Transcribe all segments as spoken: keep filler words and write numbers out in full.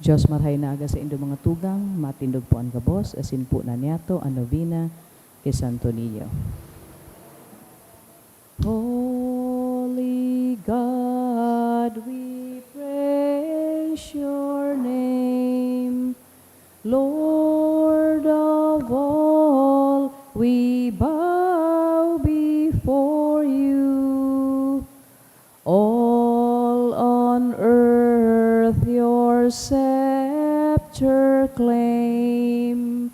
Dios marahay na aga saindo mga tugang, matindog po an gabos, asin po na niyato an nobena ki Santo Niño. Holy God, we praise your name. Lord of all, we bow before you. All on earth your scepter claim.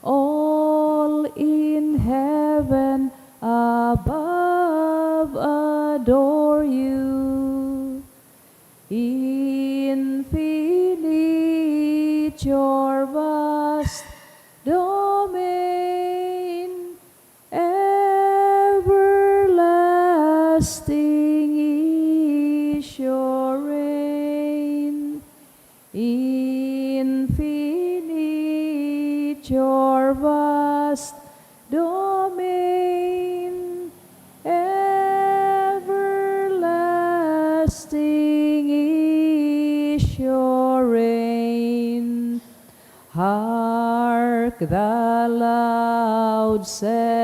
All in heaven above adore you. Infinite your vast domain, everlasting is your reign. Infinite your vast domain, everlasting is your reign. Hark the loud celestial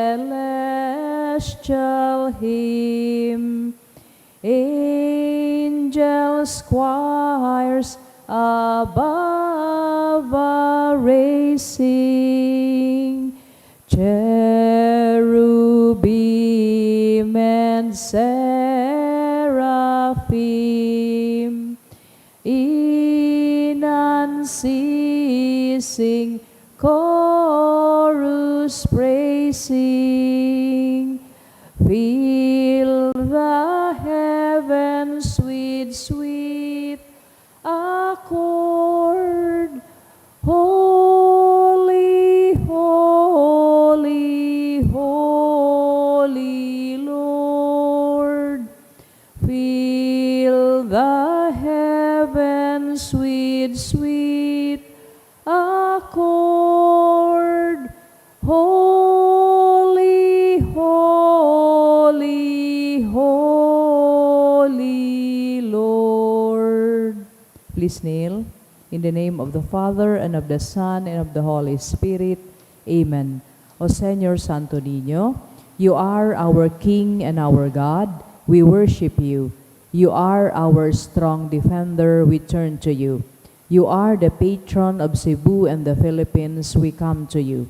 hymn, angels, choirs above are raising, cherubim and seraphim, in unceasing chorus praising, fill the heavens with sweet accord. Holy, holy, holy Lord, fill the heavens with sweet accord. Holy, holy, holy Lord. Please kneel. In the name of the Father, and of the Son, and of the Holy Spirit. Amen. O Señor Santo Niño, you are our King and our God. We worship you. You are our strong defender. We turn to you. You are the patron of Cebu and the Philippines. We come to you.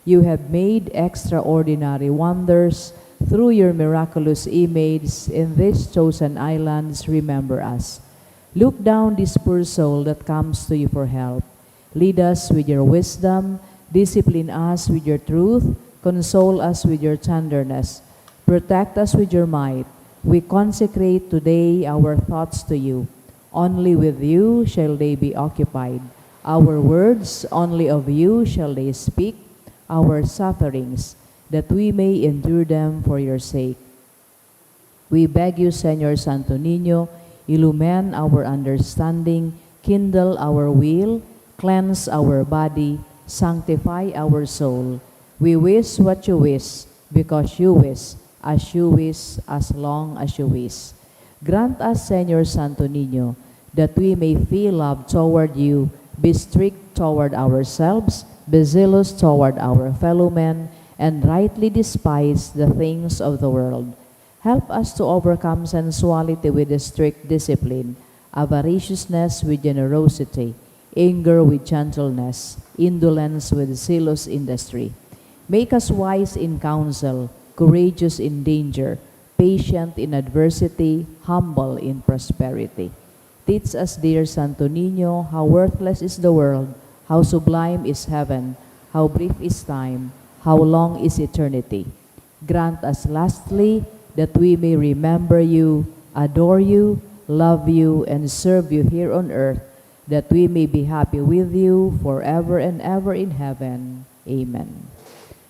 You have made extraordinary wonders through your miraculous image in these chosen islands. Remember us. Look down this poor soul that comes to you for help. Lead us with your wisdom, discipline us with your truth, console us with your tenderness, protect us with your might. We consecrate today our thoughts to you. Only with you shall they be occupied. Our words, only of you shall they speak. Our sufferings, that we may endure them for your sake. We beg you, Señor Santo Niño, illumine our understanding, kindle our will, cleanse our body, sanctify our soul. We wish what you wish, because you wish, as you wish, as long as you wish. Grant us, Señor Santo Niño, that we may feel love toward you, be strict toward ourselves, be zealous toward our fellow men, and rightly despise the things of the world. Help us to overcome sensuality with strict discipline, avariciousness with generosity, anger with gentleness, indolence with zealous industry. Make us wise in counsel, courageous in danger, patient in adversity, humble in prosperity. Teach us, dear Santo Niño, how worthless is the world, how sublime is heaven, how brief is time, how long is eternity. Grant us lastly that we may remember you, adore you, love you, and serve you here on earth, that we may be happy with you forever and ever in heaven. Amen.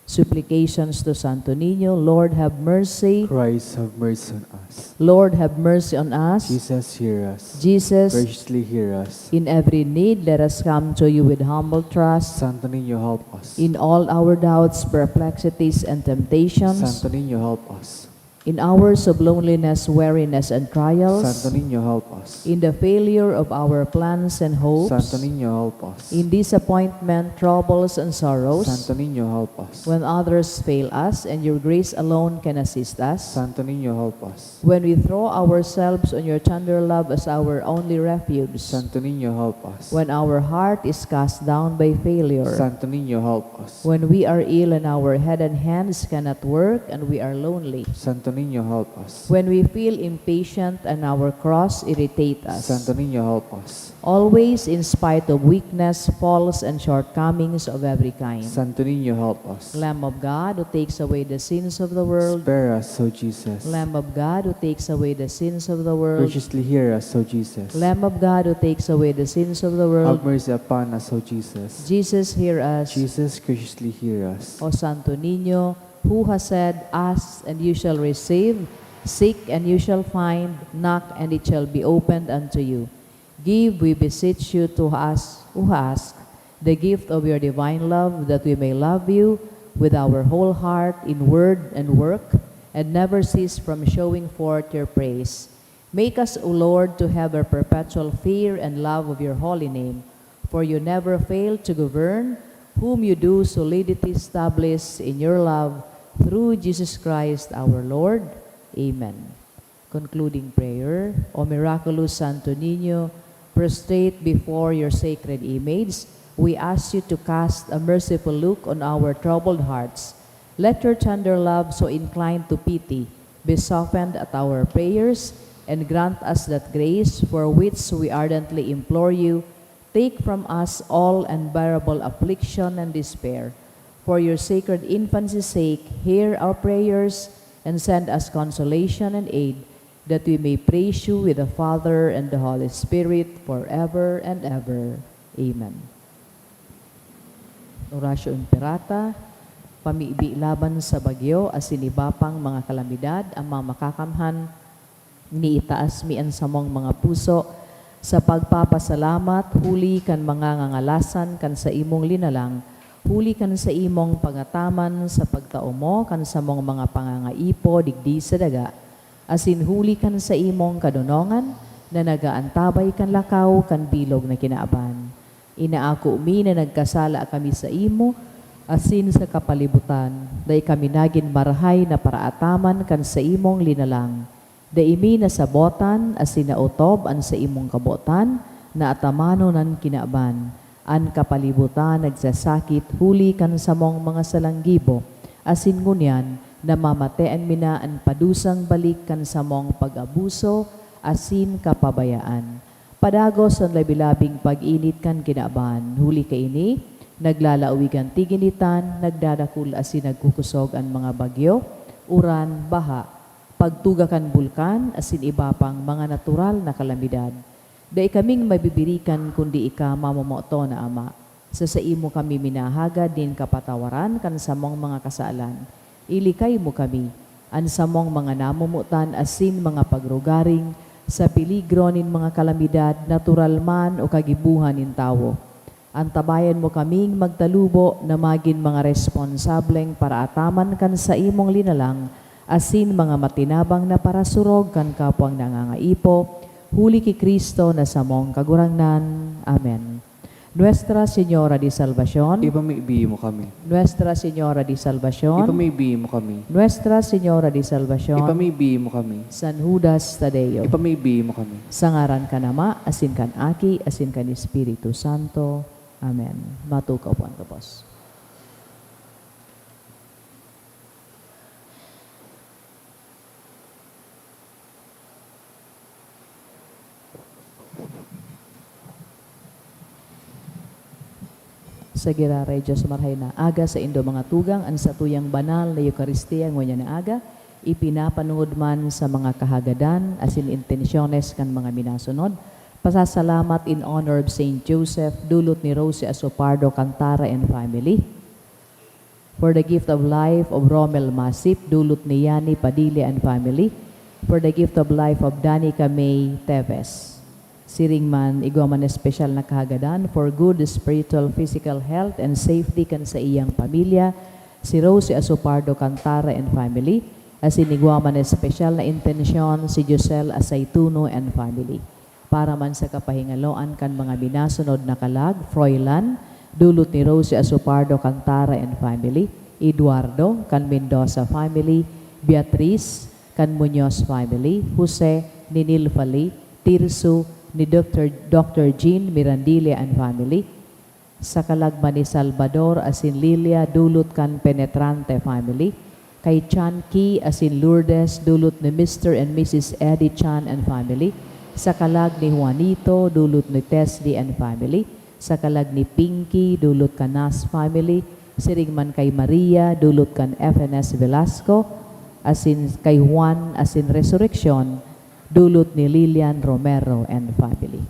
Supplications to Santo Niño. Lord, have mercy. Christ, have mercy on us. Lord, have mercy on us. Jesus, hear us. Jesus, graciously hear us. In every need, let us come to you with humble trust. Santo Niño, help us. In all our doubts, perplexities, and temptations. Santo Niño, help us. In hours of loneliness, weariness, and trials, Santo Niño, help us. In the failure of our plans and hopes, Santo Niño, help us. In disappointment, troubles, and sorrows, Santo Niño, help us. When others fail us and your grace alone can assist us, Santo Niño, help us. When we throw ourselves on your tender love as our only refuge, Santo Niño, help us. When our heart is cast down by failure, Santo Niño, help us. When we are ill and our head and hands cannot work and we are lonely, Santo Niño, help us. When we feel impatient and our cross irritate us, Santo Niño, help us. Always, in spite of weakness, faults, and shortcomings of every kind. Santo Niño, help us. Lamb of God, who takes away the sins of the world. Spare us, O Jesus. Lamb of God, who takes away the sins of the world. Graciously hear us, O Jesus. Lamb of God, who takes away the sins of the world. Have mercy upon us, O Jesus. Jesus, hear us. Jesus, graciously hear us. O Santo Niño, who has said, "Ask and you shall receive, seek and you shall find, knock and it shall be opened unto you." Give, we beseech you, to us who ask, the gift of your divine love, that we may love you with our whole heart in word and work, and never cease from showing forth your praise. Make us, O Lord, to have a perpetual fear and love of your holy name, for you never fail to govern whom you do solidity establish in your love, through Jesus Christ our Lord. Amen. Concluding prayer. O miraculous Santo Niño, prostrate before your sacred image, we ask you to cast a merciful look on our troubled hearts. Let your tender love, so inclined to pity, be softened at our prayers, and grant us that grace for which we ardently implore you. Take from us all unbearable affliction and despair. For your sacred infancy's sake, hear our prayers and send us consolation and aid, that we may praise you with the Father and the Holy Spirit forever and ever. Amen. Oratio Imperata, pamibi laban sa bagyo asin iba pang mga kalamidad, Ama Makakamhan, iniitaas mi an samong mga puso sa pagpapasalamat huli kan mga ngangalasan kan saimong linalang, huli kan saimong pangataman sa pagtao mo kan samong mga pangangaipo digdi sa daga, asin huli kan saimong kadonongan na nag-aantabay kan lakaw kan bilog na kinaban. Inaako mi na nagkasala kami saimo asin sa kapalibutan, dai kami nagin marahay na paraataman kan saimong linalang. Dai mi nasabotan asin naotob an saimong kabotan na atamanon an kinaban. An kapalibutan nagsasakit huli kan samong mga salanggibo, asin ngunyan namamatean mi na an padusang balik kan samong pag-abuso asin kapabayaan. Padagos an labi-labing pag-init kan kinaban. Huli kaini, naglalaog an tiginitan, nagdadakul asin nagkukusog an mga bagyo, uran, baha, pagtuga kan bulkan, asin iba pang mga natural na kalamidad. Dai kaming mabibirikan kundi ika, mamomoton na Ama. Sa saimo kami minahagad nin kapatawaran kan samong mga kasalan. Ilikay mo kami, an samong mga namomotan asin mga pagrugaring, sa peligro nin mga kalamidad, natural man o kagibohan nin tawo. Antabayan mo kaming magtalubo na magin mga responsableng paraataman kan saimong linalang asin mga matinabang na parasurog kan kapwang nangangaipo, huli ki Cristo na samong Kagurangnan. Amen. Nuestra Señora de Salvacion. Ipamibi mo kami. Nuestra Señora de Salvacion. Ipamibi mo kami. Nuestra Señora de Salvacion. Ipamibi mo kami. San Judas Tadeo. Ipamibi mo kami. Sa ngaran kan Ama, asin kan Aki, asin kan Espiritu Santo. Amen. Matukaw po an gabos. Sa giraray Diyos, marahay na aga saindo mga tugang, an satuyang banal na Eukaristia ngunyan na aga, ipinapanongod man sa mga kahagadan asin intensyones kan mga minasunod. Pasasalamat in honor of Saint Joseph, dulot ni Rosie Asopardo Cantara and family. For the gift of life of Romel Masip, dulot ni Yani Padilla and family. For the gift of life of Danica May Teves. Siring man, igwa man espesyal na kahagadan for good spiritual, physical health and safety kan saiyang pamilya, si Rosie Asopardo Cantara and family. Asin igwa man espesyal na intensyon si Josel Asaytuno and family. Para man sa kapahingaloan kan mga minasunod na kalag, Froilan, dulot ni Rosie Asopardo Cantara and family, Eduardo, kan Mendoza family, Beatriz, kan Muñoz family, Jose, ni Nilfali, Tirso, ni Doctor, Doctor Jean Mirandile and family, sa kalag man ni Salvador asin Lilia, dulot kan Penetrante family, kay Chan Ki asin Lourdes, dulot ni Mister and Missus Eddie Chan and family, sa kalag ni Juanito, dulot ni Tesdi and family, sa kalag ni Pinky, dulot kan Nas family, siring man kay Maria, dulot kan F N S Velasco, asin kay Juan asin Resurreccion, dulot ni Lilian Romero and family.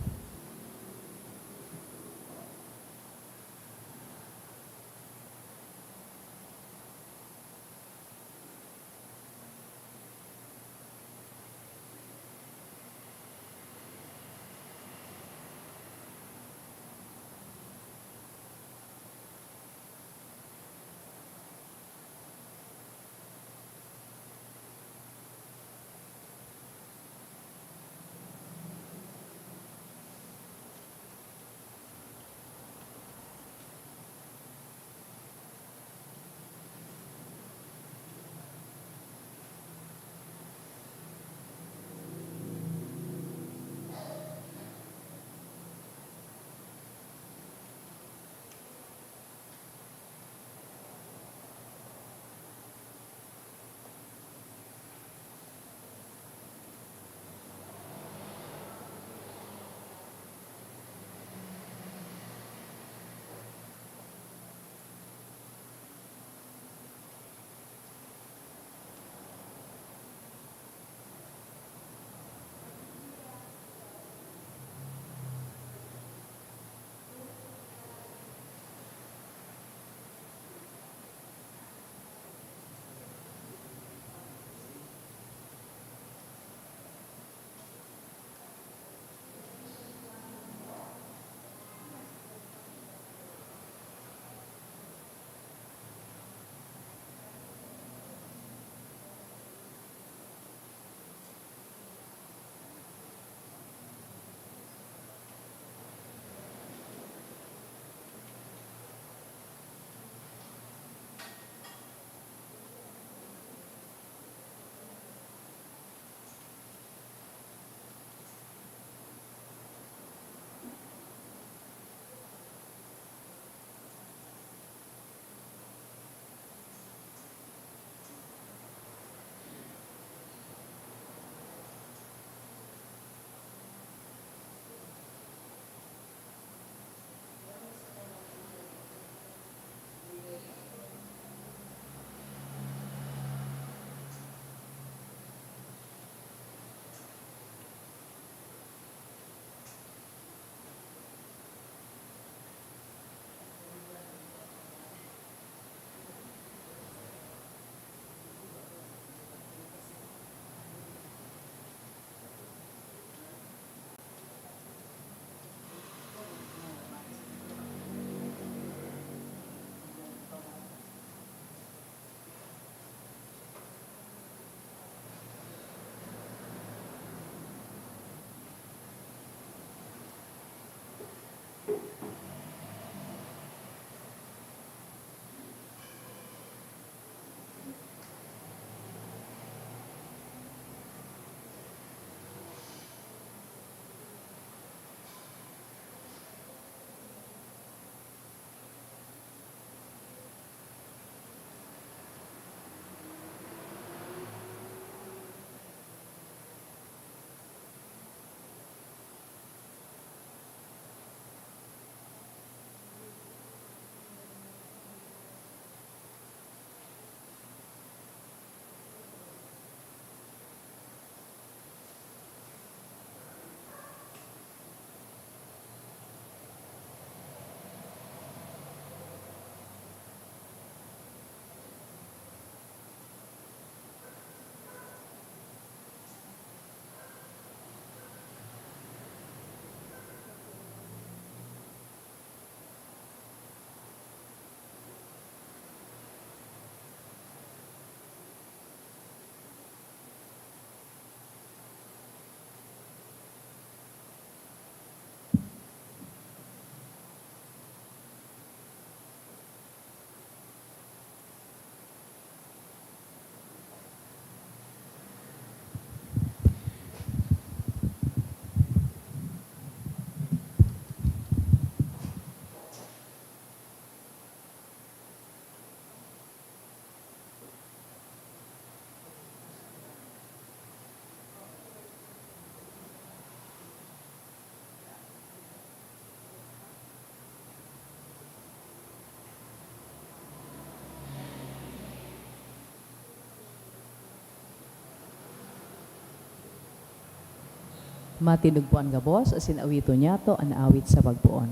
Matindog po an gabos asin awiton niyato an awit sa pagpoon.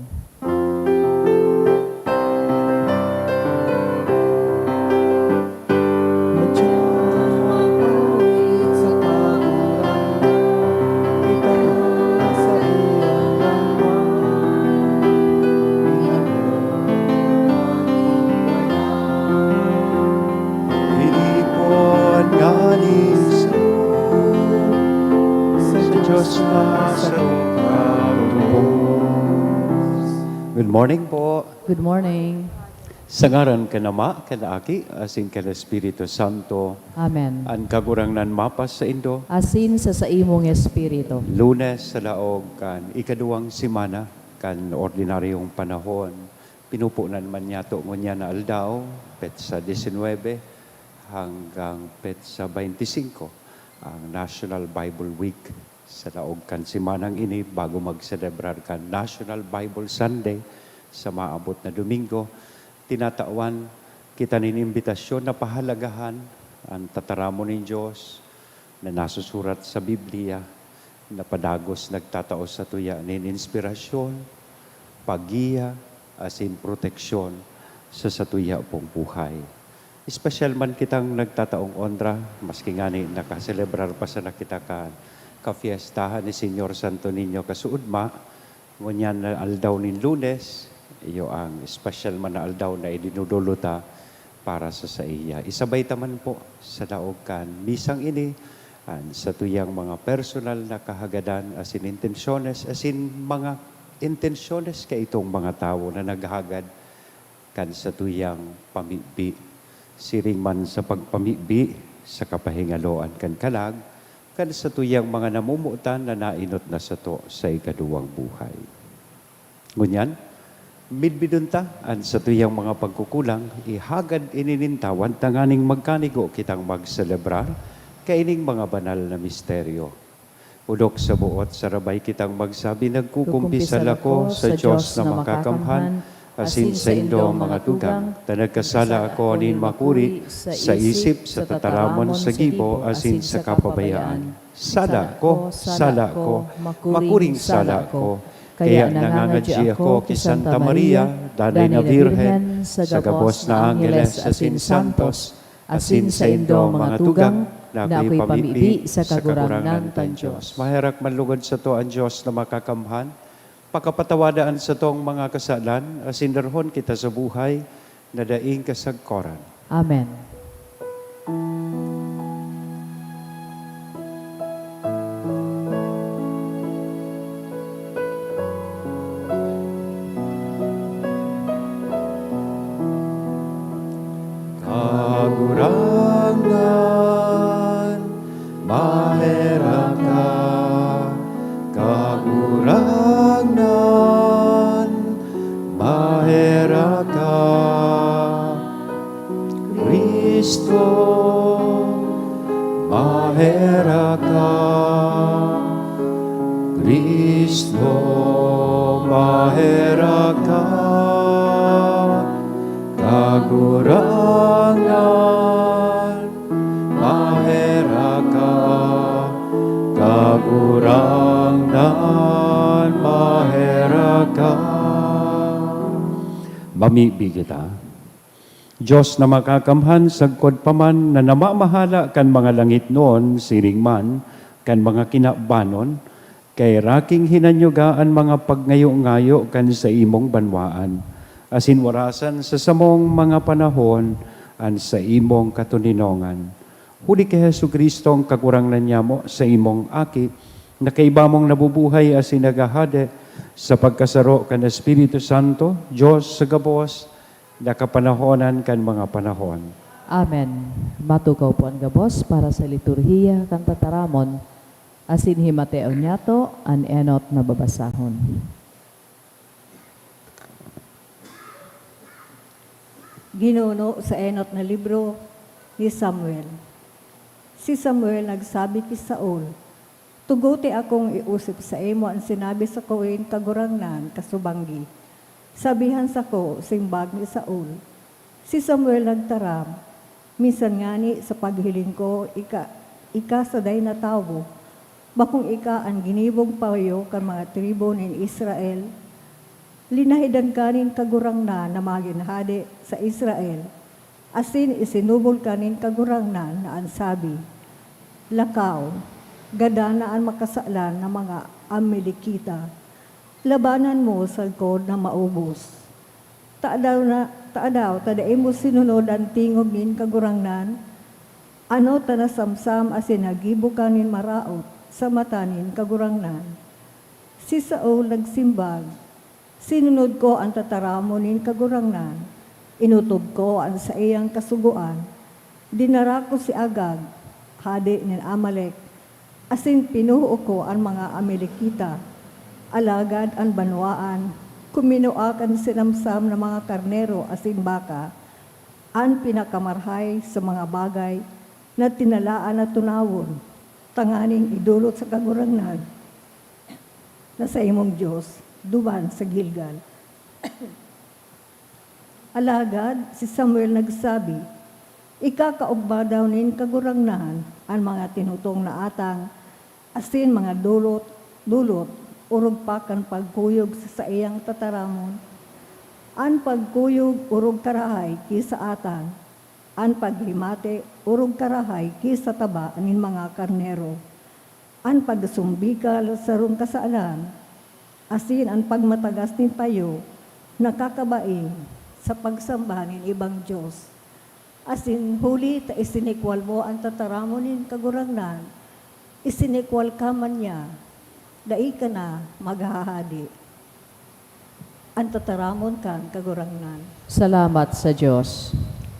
Tinipon nganing sa Diyos na sarong katubos. Good morning po. Good morning. Sa ngaran kan Ama, kan Aki, asin kan Espiritu Santo. Amen. An Kagurangnan mapasaindo. Asin sa saimong espiritu. Lunes sa laog kan ikaduwang semana kan ordinaryong panahon. Pinupunan man niyato ngunyan na aldaw, petsa disinwebe hanggang petsa baynte singko, ang National Bible Week. Sa laog kan semanang ini, bago magselebrar kan National Bible Sunday sa maabot na Domingo, tinatawan kita nin imbitasyon na pahalagahan an tataramon nin Dios na nasusurat sa Biblia, na padagos nagtatao satuya nin inspirasyon, paggiya, asin proteksyon sa satuya pong buhay. Espesyal man kitang nagtataong onra, maski ngani nakaselebrar pa sana kita kan kafiestahan ni Señor Santo Niño kasuodma, ngunyan na aldaw nin Lunes, iyo ang espesyal man na aldaw na idinudulot ta para sa saiya. Isabay ta man po sa laog kan misang ini an satuyang mga personal na kahagadan asin intensyones, asin mga intensyones kaitong mga tawo na naghagad kan satuyang pamibi. Siring man sa pagpamibi sa kapahingaloan kan kalag, kan satuyang mga namomotan na naenot na sato sa ikaduwang buhay. Ngunyan, midbidon ta an satuyang mga pagkukulang, ihagad ini nin tawan tanganing magkanigo kitang magselebrar kaining mga banal na misteryo. Odok sa buot sarabay kitang magsabi, "Nagkukumpisal ako sa Dios na makakamhan, asin saindo, mga tugang, ta nagkasala ako nin makuri sa isip, sa tataramon, sa gibo, asin sa kapabayaan. Sala ko, sala ko, makuring sala ko." Kaya nangangadyi ako ki Santa Maria, Danay na Birhen, sa gabos na angheles asin santos, asin saindo, mga tugang, na akoy pamibi sa Kagurangnan kan Dios. Maherak man lugod sato an Dios na makakamhan, pakapatawada an satong mga kasalan, asin darhon kita sa buhay na daing kasagkoran. Amen. Kagurangnan, maherak ka. Kagurangnan, maherak ka. Cristo, maherak ka. Cristo, maherak ka. Kagurangnan, maherak ka. Kagurangnan, maherak ka. Mamibi kita. Dios na makakamhan, sagkod pa man na namamahala kan mga langitnon, siring man kan mga kinabanon, kaheraki hinanyuga an mga pagngayo-ngayo kan saimong banwaan, asin warasan sa samong mga panahon an saimong katoninongan. Huli ki Jesu-Cristo, an Kagurangnan nyamo, saimong Aki, na kaiba mong nabubuhay asin naghahade sa pagkasaro kan Espiritu Santo, Dios sa gabos, na kapanahonan kan mga panahon. Amen. Matukaw po an gabos para sa liturhiya kan tataramon, asin himateon niyato an enot na babasahon. Ginuno sa enot na libro ni Samuel. Si Samuel nagsabi ki Saul, "Tugote akong iosip saimo an sinabi sako nin Kagurangnan kasubanggi. Sabihan sako," simbag ni Saul. Si Samuel nagtaram, "Minsan ngani sa paghiling ko, ika, ika saday na tawo, Bakong ika an ginibong payo kan mga tribu nin Israel? Linahidan ka nin Kagurangnan na magin hade sa Israel, asin isinubol ka nin Kagurangnan na an sabi, "Lakaw, gadan na an makasalan na mga Amalekita. Labanan mo sagkod na maubos." Tadaw na, tadaw ta dai mo sinunod an tingog nin Kagurangnan? Ano ta nasamsam asin naggibo ka nin maraot sa mata nin Kagurangnan? Si Saul nagsimbag, "Sinunod ko an tataramon nin Kagurangnan, inotob ko an saiyang kasugoan. Dinara ko si Agag, hade nin Amalek, asin pinuho ko an mga Amalekita. Alagad an banwaan, kuminua kan sinamsam na mga karnero asin baka, an pinakamarahay sa mga bagay na tinalaan na tunawon, tanganing idolot sa Kagurangnan na saimong Dios, duman sa Gilgal." Alagad si Samuel nagsabi, "Ikakaogma daw nin Kagurangnan an mga tinutong na atang asin mga dolot, dolot, orog pa kan pagkuyog sa saiyang tataramon? An pagkuyog orog karahay ki sa atang, an paghimati orog karahay ki sa taba nin mga karnero." An pagsumbikal sa sarong kasalan, asin an pagmatagas nin payo nakakabaing sa pagsamba nin ibang dios. Asin huli ta isinikwal mo an tataramon nin Kagurangnan, isinikwal ka man niya, dai ka na maghahade. An tataramon kan Kagurangnan. Salamat sa Dios.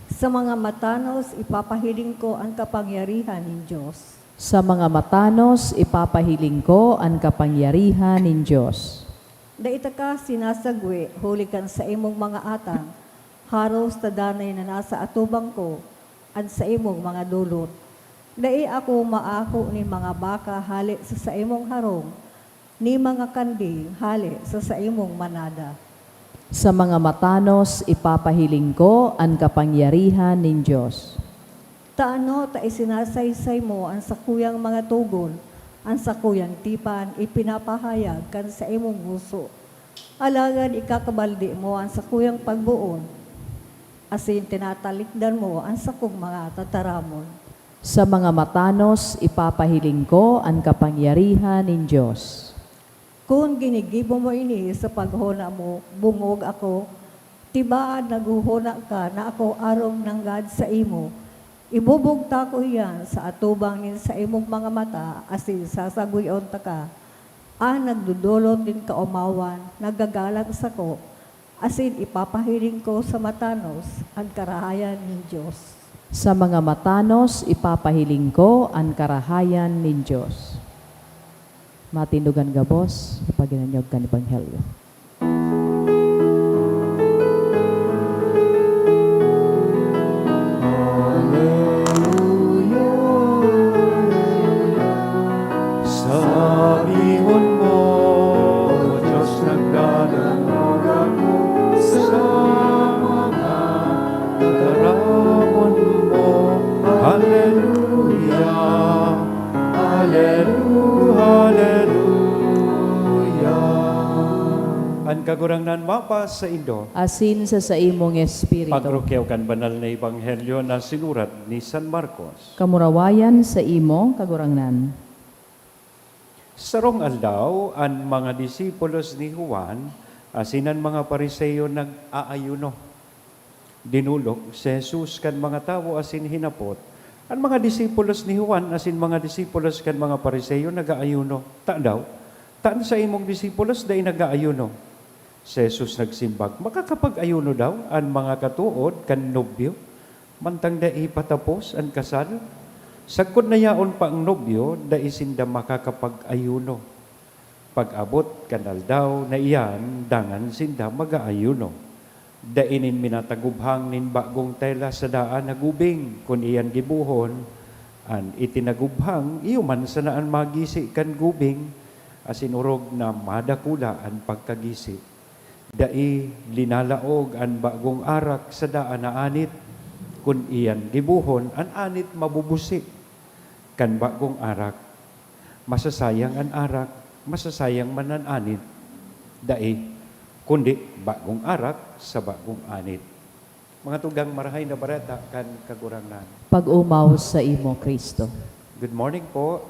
Sa mga matanos, ipapahiling ko an kapangyarihan nin Dios. Sa mga matanos, ipapahiling ko an kapangyarihan nin Dios. Dai taka sinasagwe huli kan saimong mga atang, haros ta danay na nasa atubang ko an saimong mga dolot. Dai ako maaho nin mga baka hale sa saimong harong, ni mga kanding hale sa saimong manada. Sa mga matanos, ipapahiling ko an kapangyarihan nin Dios. Tano ta isinasaysay mo an sakuyang mga togon, an sakuyang tipan ipinapahayag kan saimong ngoso. Alagad ikakabaldi mo an sakuyang pagboot, asin tinatalikdan mo an sakong mga tataramon. Sa mga matanos, ipapahiling ko an kapangyarihan nin Dios. Kun ginigibo mo ini sa paghona mo, bongog ako, tibaad naghohona ka na ako arog nanggad saimo. Ibubugtak ko iyan sa atubang nin saimong mga mata asin sasagweon taka. An nagdodolot nin kaomawan nagagalang sako, asin ipapahiling ko sa matanos an karahayan nin Dios. Sa mga matanos, ipapahiling ko an karahayan nin Dios. Matindogan gabos, paghinanyog kan Ebanghelyo. Hallelujah, hallelujah. Sabihon mo, O Diyos, nagdadangog ako sa mga tataramon mo. Hallelujah, hallelujah, hallelujah. An Kagurangnan mapasaindo. Asin sa saimong espiritu. Pagrukyaw kan banal na ebanghelyo na sinurat ni San Marcos. Kamurawayan saimo, Kagurangnan. Sarong aldaw, an mga disipulos ni Juan asin an mga Fariseo nag-aayuno. Dinolok si Jesus kan mga tawo asin hinapot, "An mga disipulos ni Juan asin mga disipulos kan mga Fariseo nag-aayuno. Tadaw ta an saimong disipulos dai nag-aayuno?" Si Jesus nagsimbag, "Makakapag-ayuno daw an mga katood kan nobyo, mantang dai pa tapos an kasal? Sagkod na yaon pa an nobyo, dai sinda makakapag-ayuno. Pag-abot kan aldaw na iyan, dangan sinda mag-aayuno. Dai nin minataguphang nin bagong tela sa daan na gubing, kun iyan gibohon, an itinaguphang iyo man sana an magisi kan gubing, asin orog na madakula an pagkagisi. Dai linalaog an bagong arak sa daan na anit, kun iyan gibohon, an anit mabubusi kan bagong arak. Masasayang an arak, masasayang man an anit. Dai, kundi bagong arak sa bagong anit. Mga tugang, Marahay na Bareta kan Kagurangnan. Pag-omaw sa imo, Cristo. Good morning po.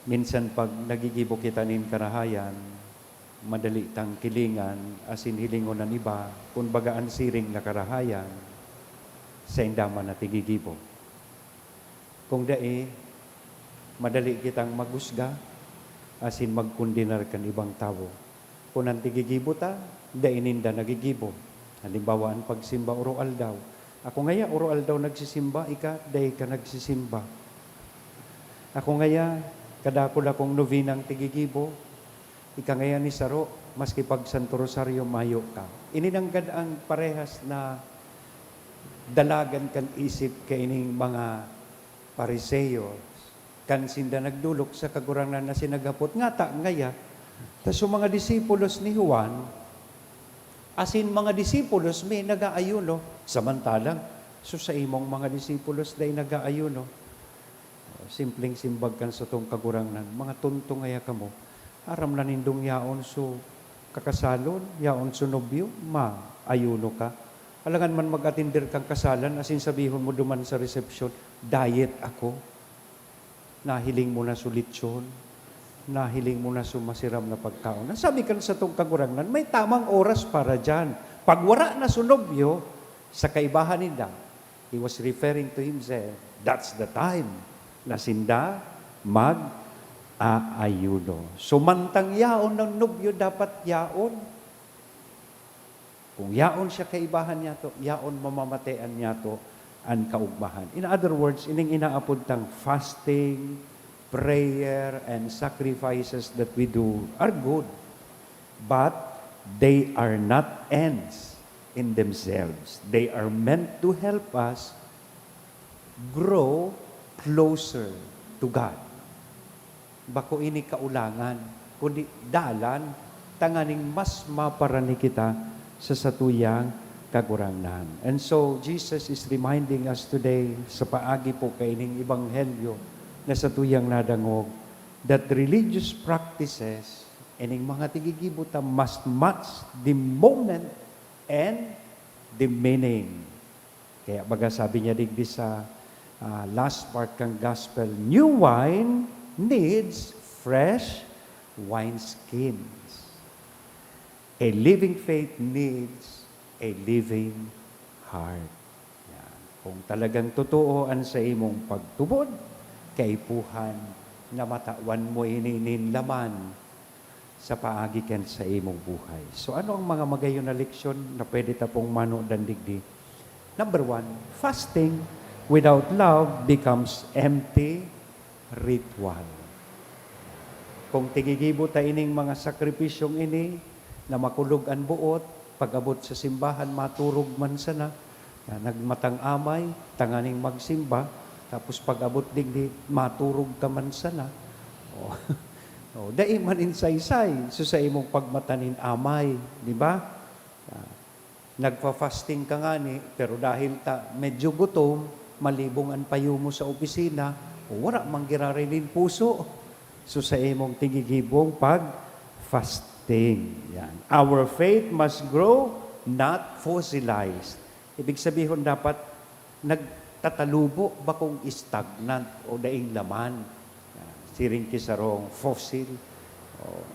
Minsan pag nagigibo kita nin karahayan, madali tang kilingan asin hilingon an iba, kun baga an siring na karahayan, sainda man na tigigibo. Kung dai, madali kitang maghusga asin magkondenar kan ibang tawo. Kun an tigigibo ta, dai ninda nagigibo. Halimbawa, an pagsimba oro-aldaw. Ako ngaya, oro-aldaw nagsisimba, ika, dai ka nagsisimba. Ako ngaya, kadakul akong novenang tigigibo, ika ngaya ni saro, maski pag Santo Rosario, mayo ka. Ini nanggad ang parehas na dalagan kan isip kaining mga Fariseo, kan sinda nagdolok sa Kagurangnan asin naghapot, "Ngata ngaya ta so mga disipulos ni Juan asin mga disipulos mi nag-aayuno, samantalang so saimong mga disipulos dai nag-aayuno?" Simpleng simbag kan satong Kagurangnan, "Mga tonto ngaya kamo! Aram na nindong yaon so kakasalon, yaon so nobyo, maayuno ka. Alangan man mag-atender kang kasalan asin sabihon mo duman sa resepsyon, 'Diet ako.' Nahiling mo na so lechon, nahiling mo na so masiram na pagkaon." Nasabi kan satong Kagurangnan, may tamang oras para diyan. Pag wara na so nobyo, sa kaibahan ninda, he was referring to himself, that's the time na sinda mag-aayuno. So, mantang yaon ang nobyo, dapat yaon. Kung yaon siya kaibahan niyato, yaon mamamatean niyato an kaugmahan. In other words, ining inaapod tang fasting, prayer, and sacrifices that we do are good. But they are not ends in themselves. They are meant to help us grow closer to God. Bako ini kaulangan, kundi dalan tanganing mas maparani kita sa satuyang Kagurangnan. And so, Jesus is reminding us today, sa paagi po kaining ebanghelyo na satuyang nadangog, that religious practices, ining mga tigigibo ta, must match the moment and the meaning. Kaya baga sabi niya digdi sa, ah, last part kan gospel, "New wine needs fresh wineskins. A living faith needs a living heart." Yan. Kung talagang totoo an saimong pagtubod, kaipuhan na matawan mo ini nin laman sa paagi kan saimong buhay. So, ano ang mga magayon na leksyon na pwede ta pong manodan digdi? Number one, fasting without love becomes empty ritual. Kung tigigibo ta ining mga sakripisyong ini na makulog an boot, pag-abot sa simbahan, maturog man sana, na nagmatang amay tanganing magsimba, tapos pag-abot digdi, maturog ka man sana. O, o, dai man insaysay so saimong pagmata nin amay, di ba? Ah, nagfa-fasting ka ngani, pero dahil ta medyo gutom, malibong an payo mo sa opisina, o wara man giraray nin puso. So, saimong tigigibong pag-fasting. Yan. Our faith must grow, not fossilized. Ibig sabihon, dapat nagtatalubo, bakong stagnant o daing laman. Yan. Siring ki sarong fossil, o,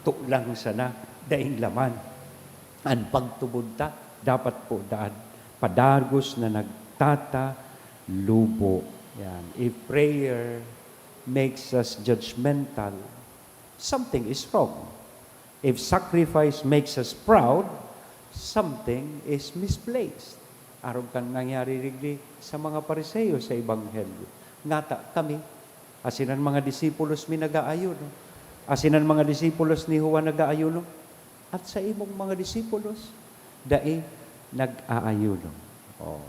tulang sana, daing laman. An pagtubod ta, dapat po daan padagos na nagtatalubo. Yan. If prayer makes us judgmental, something is wrong. If sacrifice makes us proud, something is misplaced. Arog kan nangyari digdi sa mga Pariseo sa Ebanghelyo. Ngata kami, asin an mga disipulos mi nag-aayuno, asin an mga disipulos ni Juan nag-aayuno, at saimong mga disipulos dai nag-aayuno. Oh,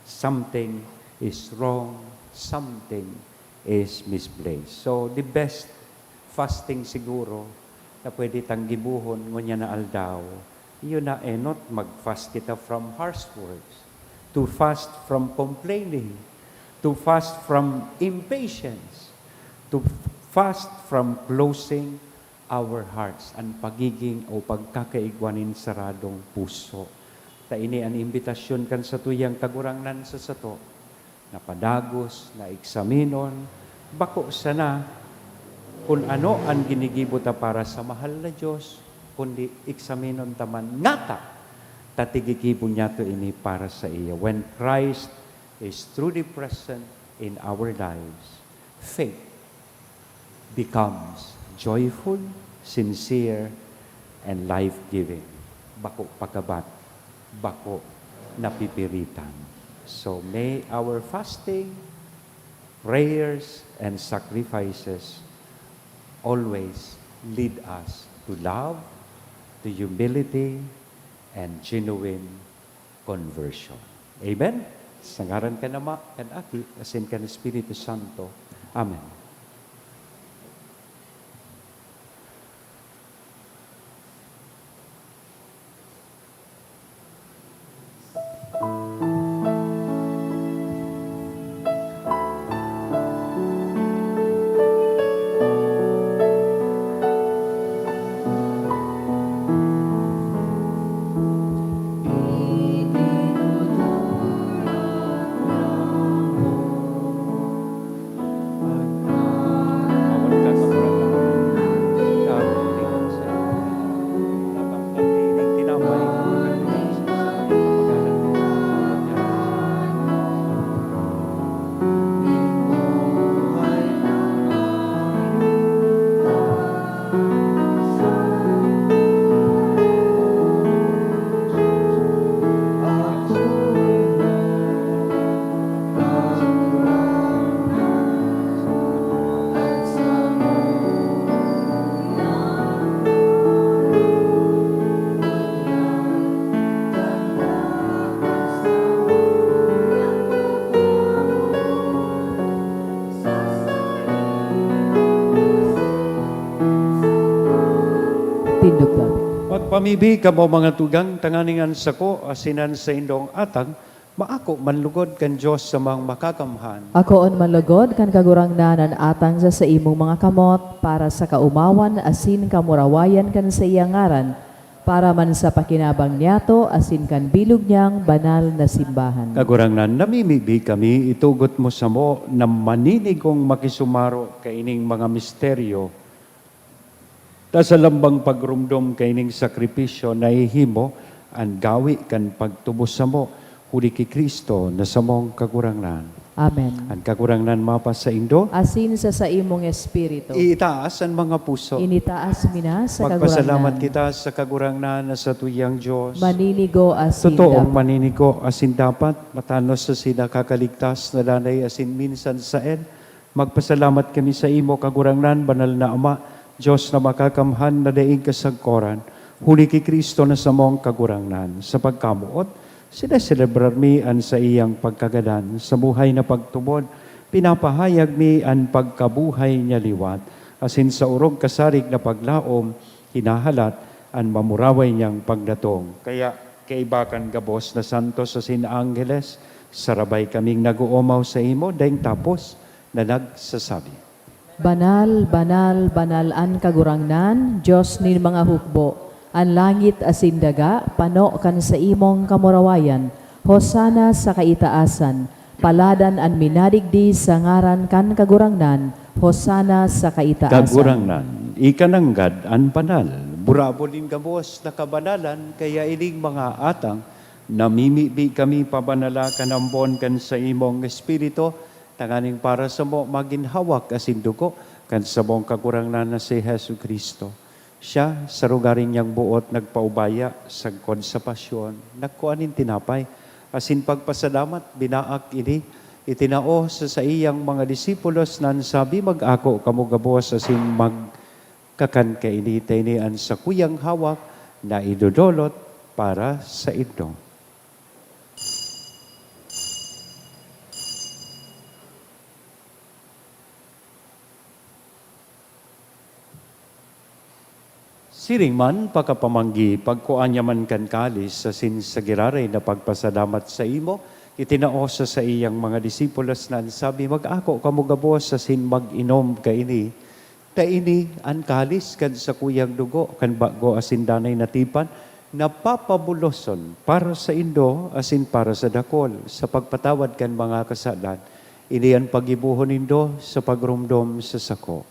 something is wrong, something is misplaced. So, the best fasting siguro na pwede tang gibohon ngunyan na aldaw, iyo na enot mag-fast kita from harsh words, to fast from complaining, To fast from impatience, to fast from closing our hearts, an pagiging o pagkakaigwa nin saradong puso. Ta ini an imbitasyon kan satuyang Kagurangnan sa sato, na padagos, na eksaminon, bako sana kun ano an ginigibo ta para sa mahal na Dios, kundi eksaminon ta man ngata ta tigigibo niyato ini para sa iya. When Christ is truly present in our lives, faith becomes joyful, sincere, and life-giving. Bako pakabat, bako napipiritan. So may our fasting, prayers, and sacrifices always lead us to love, to humility, and genuine conversion. Amen? Sa ngaran kan Ama, kan Aki, asin kan Espiritu Santo. Amen. Tindog, David. Magpamibi kamo, mga tugang, tanganing an sako asin an saindong atang maako man lugod kan Dios samang makakamhan. Akoon man lugod kan Kagurangnan an atang sa saimong mga kamot, para sa kaomawan asin kamurawayan kan saiyang ngaran, para man sa pakinabang niyato asin kan bilog niyang banal na simbahan. Kagurangnan, namimibi kami, itugot mo samo na maninigong makisumaro kaining mga misteryo, ta sa lambang pagromdom kaining sakripisyo, nahihimo an gawi kan pagtubos samo, huli ki Cristo na samong Kagurangnan. Amen. An Kagurangnan mapasaindo. Asin sa saimong espiritu. Iitaas an mga puso. Initaas mi na sa Kagurangnan. Magpasalamat kita sa Kagurangnan na satuyang Dios. Maninigo asin dapat. Totoong maninigo asin dapat, matanos asin nakakaligtas na danay asin minsan saen. Magpasalamat kami saimo, Kagurangnan, Banal na Ama, Dios na makakamhan na daing kasagkoran, huli ki Cristo na samong Kagurangnan. Sa pagkamoot, sineselebrar mi an saiyang pagkagadan sa buhay na pagtubod. Pinapahayag mi an pagkabuhay niya liwat, asin sa orog kasarig na paglaom, hinahalat an mamuraway niyang pagdatong. Kaya, kaiba kan gabos na santos asin angheles, sarabay kaming nag-oomaw saimo, daing tapos na nagsasabi, "Banal, banal, banal an Kagurangnan, Dios nin mga hukbo. An langit asin daga pano kan saimong kamurawayan. Hosana sa kaitaasan. Paladan an minadigdi sa ngaran kan Kagurangnan. Hosana sa kaitaasan." Kagurangnan, ika nanggad an banal. Burabod nin gabos na kabanalan, kaya ining mga atang, namimibi kami pabanala kan ambon kan saimong Espiritu, tanganing para samo magin hawak asin dugo kan samong Kagurangnan na si Jesu-Cristo. Siya, sa rogaring niyang boot, nagpaubaya sagkod sa pasyon, nagkua nin tinapay, asin pagpasalamat, binaak ini, itinao sa saiyang mga disipulos, na an sabi, "Mag-ako kamo gabos asin magkakan kaini, ta ini an sakuyang hawak na idodolot para saindo." Siring man, pakapamanggi, pagkua niya man kan kalis, asin sa giraray na pagpasalamat saimo, Itinao sa saiyang mga disipulos na an sabi, "Mag-ako kamo gabos asin mag-inom kaini. Ta ini an kalis kan sakuyang dugo kan bago asin danay na tipan, na papabuloson para saindo asin para sa dakol, sa pagpatawad kan mga kasalan. Ini an paggibohon nindo sa pagromdom sa sako."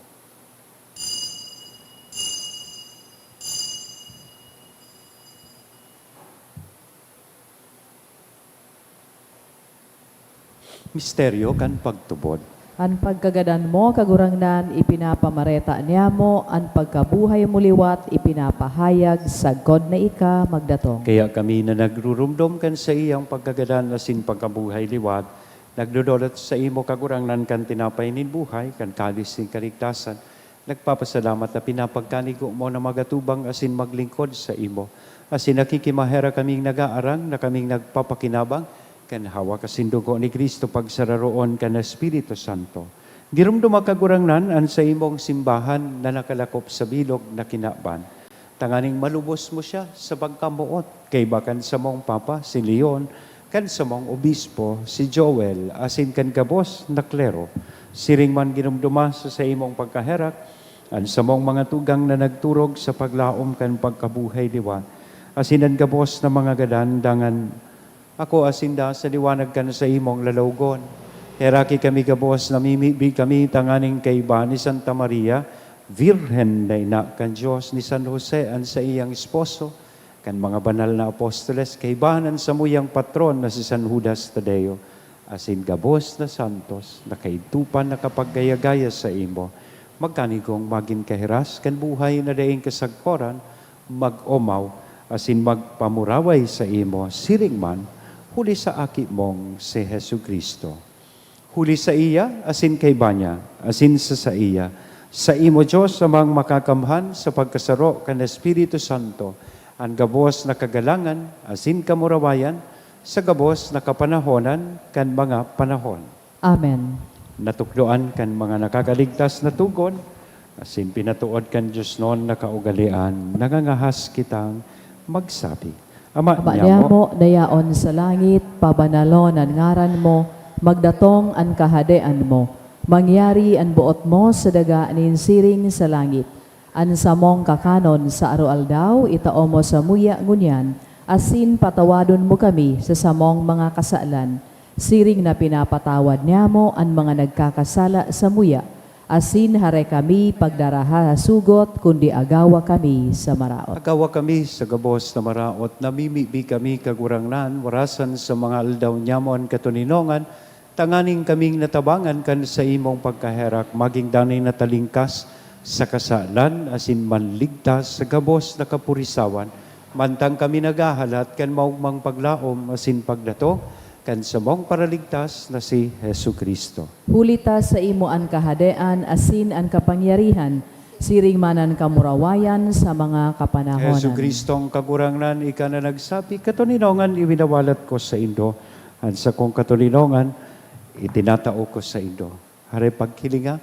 Misteryo kan pagtubod. An pagkagadan mo, Kagurangnan, ipinapamareta niamo, an pagkabuhay mo liwat ipinapahayag sagkod na ika magdatong. Kaya kami na nagrurumdom kan saiyang pagkagadan asin pagkabuhay liwat, nagdodolot saimo, Kagurangnan, kan tinapay nin buhay, kan kalis nin kaligtasan, nagpapasalamat na pinapagkanigo mo na magatubang asin maglingkod saimo. Asin nakikimaherak kaming nagaarang na kaming nagpapakinabang kan hawak asin dugo ni Cristo pagsararoon kan Espiritu Santo. Giromdoma, Kagurangnan, an saimong simbahan na nakalakop sa bilog na kinaban, tanganing malubos mo siya sa pagkamoot kaiba kan samong Papa, si Leon, kan samong Obispo, si Joel, asin kan gabos na klero. Siring man giromdoma sa saimong pagkaherak an samong mga tugang na nagturog sa paglaom kan pagkabuhay liwat, asin an gabos na mga gadan, dangan ako asin da sa liwanag kan saimong lalawogon. Heraki kami gabos, namimibi kami tanganing kaiba ni Santa Maria, Birhen na ina kan Dios, ni San Jose an saiyang esposo, kan mga banal na apostoles, kaiba an samuyang patron na si San Judas Tadeo, asin gabos na santos na kaidto pa nakapaggaya-gaya saimo, magkanigong magin kahiras kan buhay na daing kasagkoran, mag-omaw asin magpamuraway saimo, siring man, huli sa Aki mong si Jesu-Cristo. Huli saiya, asin kaiba niya, asin sa saiya, saimo, Dios Amang Makakamhan, sa pagkasaro kan Espiritu Santo, an gabos na kagalangan asin kamurawayan sa gabos na kapanahonan kan mga panahon. Amen. Natukdoan kan mga nakakaligtas na togon, asin pinatood kan diosnon na kaugalean, nangangahas kitang magsabi, Ama Ama niamo, niamo, dayaon sa langit, pabanalon an ngaran mo, magdatong an kahadean mo, mangyari an boot mo sa daga nin siring sa langit. An samong kakanon sa aroaldaw, itao mo samuya ngunyan, asin patawadon mo kami sa samong mga kasalan, siring na pinapatawad niamo an mga nagkakasala samuya, asin hare kami pagdaraha sa sugot, kundi agawa kami sa maraot. Agawa kami sa gabos na maraot, namimibi kami, Kagurangnan, warasan sa mga aldaw niamo an katoninongan, tanganing kaming natabangan kan saimong pagkaherak, magin danay na talingkas sa kasalan asin manligtas sa gabos na kapurisawan, mantang kami naghahalat kan maogmang paglaom asin pagdatong kan samong Paraligtas na si Jesu-Cristo. Huli ta saimo an kahadean asin an kapangyarihan, siring man an kamurawayan sa mga kapanahonan. Jesu-Cristong Kagurangnan, ika na nagsabi, "Katoninongan iwinawalat ko saindo an sakong katoninongan, itinatao ko saindo." Hare paghilinga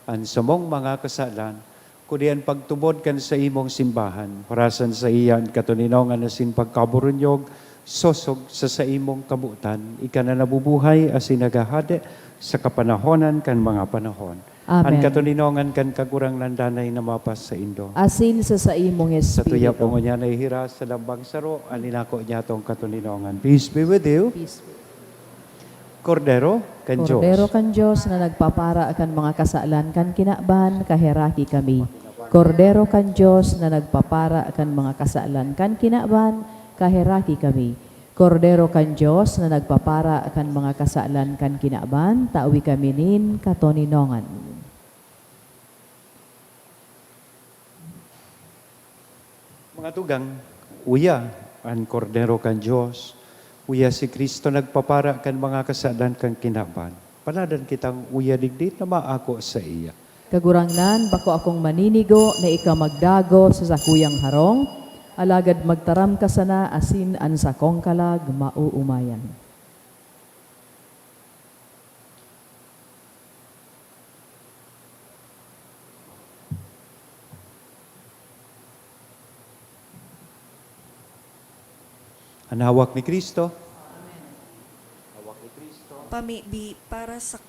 an samong mga kasalan, kundi an pagtubod kan saimong simbahan, warasan saiya an katoninongan asin pagkaburunyog, sosog sa saimong kabotan, ika na nabubuhay asin naghahade sa kapanahonan kan mga panahon. Amen. An katoninongan kan Kagurangnan danay na mapasaindo. Asin sa saimong Sa tuya espiritu. po ngunyan na ihiras sa lambang saro, an inako niya tong katoninongan. Peace be with you. Peace be with you. Kordero kan Dios. Kordero kan Dios na nagpapara kan mga kasalan kan kinaban, kaheraki kami. Kordero kan Dios na nagpapara kan mga kasalan kan kinaban, kaheraki kami. Kordero kan Dios na nagpapara kan mga kasalan kan kinaban, tawi kami nin katoninongan. Mga tugang, uya an Kordero kan Dios, uya si Cristo nagpapara kan mga kasalan kan kinaban. Panadan kitang uya digdi na maako saiya. Kagurangnan, bako akong maninigo na ika magdagos sa sakuyang harong, alagad magtaram ka sana asin an sakong kalag maoomayan. An hawak ni Cristo. Hawak Maybe para sa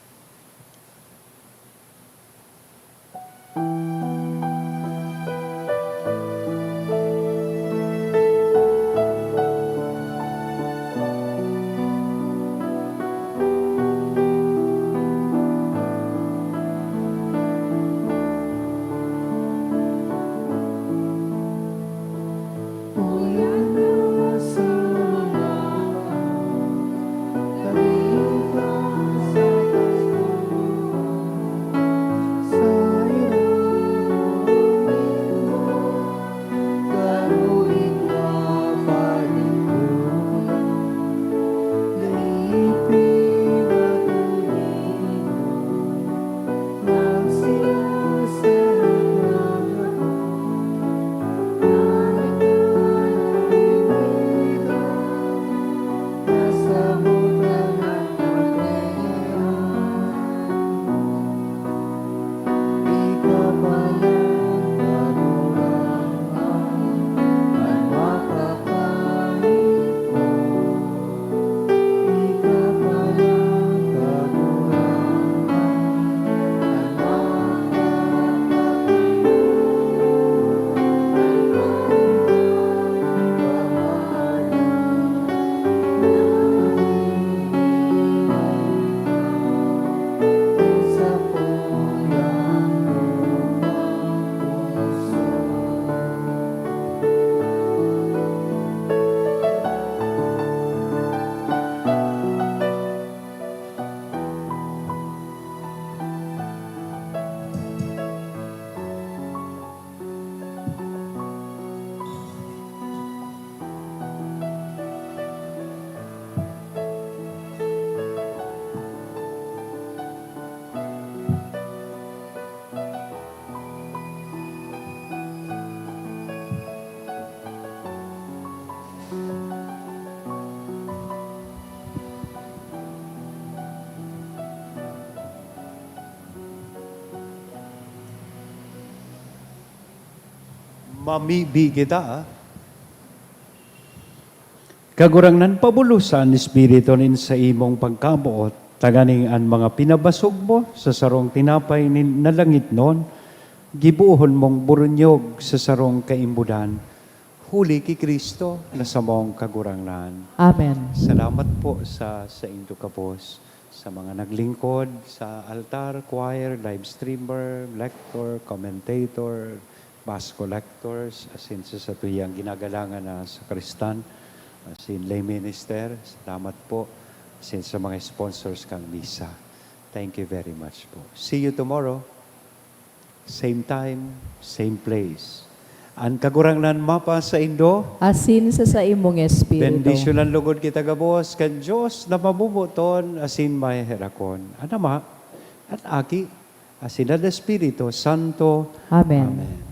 Mamibi kita, ah. Kagurangnan, pabulosan an espiritu nin saimong pagkamoot, tanganing an mga pinabasog mo sa sarong tinapay nin nalangitnon, gibohon mong burunyog sa sarong kaimbodan, huli ki Cristo na samong Kagurangnan. Amen. Salamat po sa saindo gabos, sa mga naglingkod sa altar, choir, live streamer, lector, commentator, mass collectors, asin sa satuyang ginagalangan na sakristan, asin lay minister. Salamat po. Asin sa mga sponsors kan misa. Thank you very much po. See you tomorrow. Same time, same place. An Kagurangnan mapasaindo. Asin sa saimong espiritu. Bendisyonan logod kita gabos kan Dios na mabubuton asin maheherakon. An Ama, an Aki, asin an Espiritu Santo. Amen. Amen.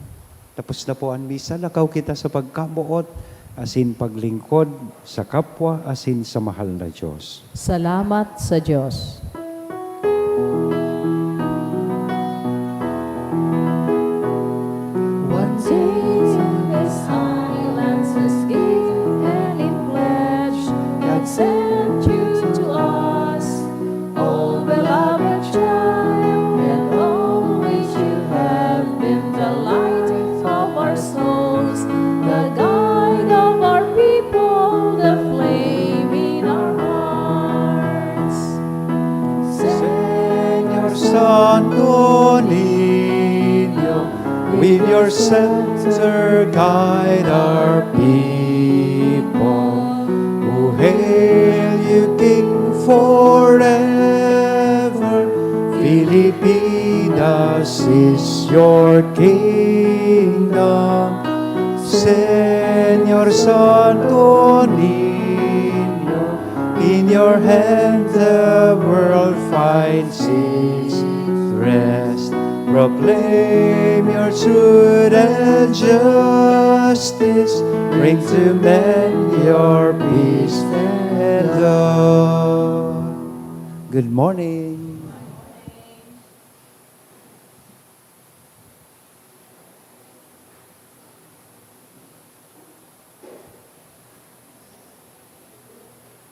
Tapos na po an misa, lakaw kita sa pagkamoot asin paglingkod sa kapwa asin sa mahal na Dios. Salamat sa Dios. One day in his islands, his gift and in pledge, God sent you to us, oh beloved child, and always you have been the light of our souls, the guide of our people, the flame in our hearts. Señor Santo Niño, with your scepter guide our people, who hail you King forever. Filipinas is your kingdom. Señor Santo Niño, in your hand the world finds its rest. Proclaim your truth and justice. Bring to men your peace and love. Good morning.